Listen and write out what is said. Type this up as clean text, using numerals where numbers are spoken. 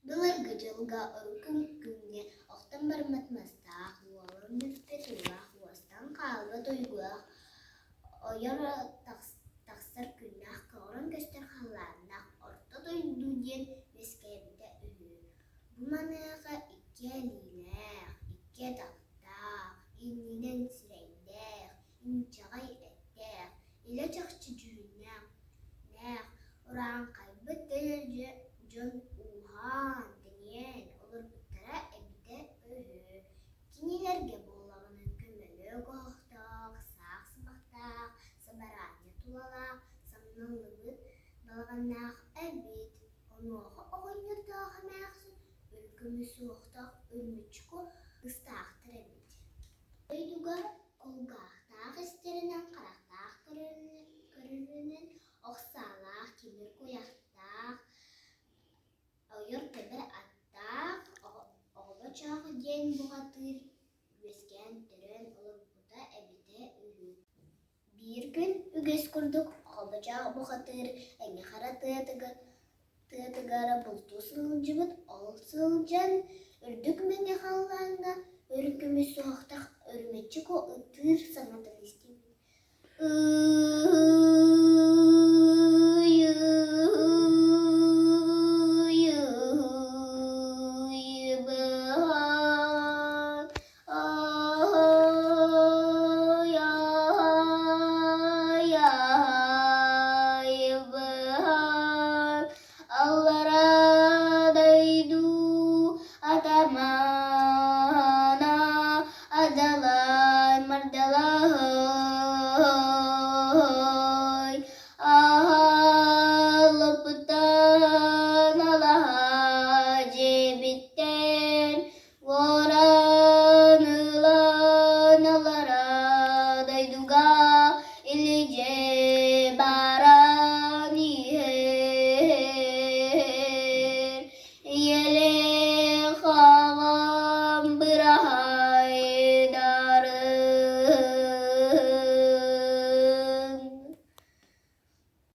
Былыргы дьылга урукку күҥҥэ охтон барбыт мастаах, уолан бүппүт уулаах, уостан хаалбыт уйгулаах, ойор тахсар күннээх, көҕөрөн көстөр халлааннаах Орто дойду диэн үөскээбитэ үһү. Бу маныаха икки илиилээх, икки атахтаах, иннинэн сирэйдээх, инчэҕэй эттээх, илэ-чахчы дьүһүннээх, урааҥхайбыт дэнэр дьон ууһаан, тэнийэн олорбуттара эбитэ үһү. Кинилэргэ буоллаҕына көмөлөөх оһохтоох, саах сыбахтаах, сабараанньа тулалаах, самналлыбыт балаҕаннаах эбит. Онуоха оҕонньордоох эмээхсин өлгөмү суохтаах үрүмүччү кыстаахтар эбит. Дойдуга кулгаахтаах истэринэн, харахтаах көрөрүнэн, ох саалаах, тимир куйахтаах, ойор-тэбэр аттаах, оҕобочоох диэн бухатыыр үөскээн төрөөн олорбута эбитэ үһү. Биир күн үгэс курдук оҕобочоох бухатыыр эҥэ хара тыатыгар тыатыгар бултуу сылдьыбыт, ол сылдьан үрдүк мэҥэ халлааҥҥа үрүҥ көмүс суһуохтаах үрүмэччи ытыыр саҥатын истибит.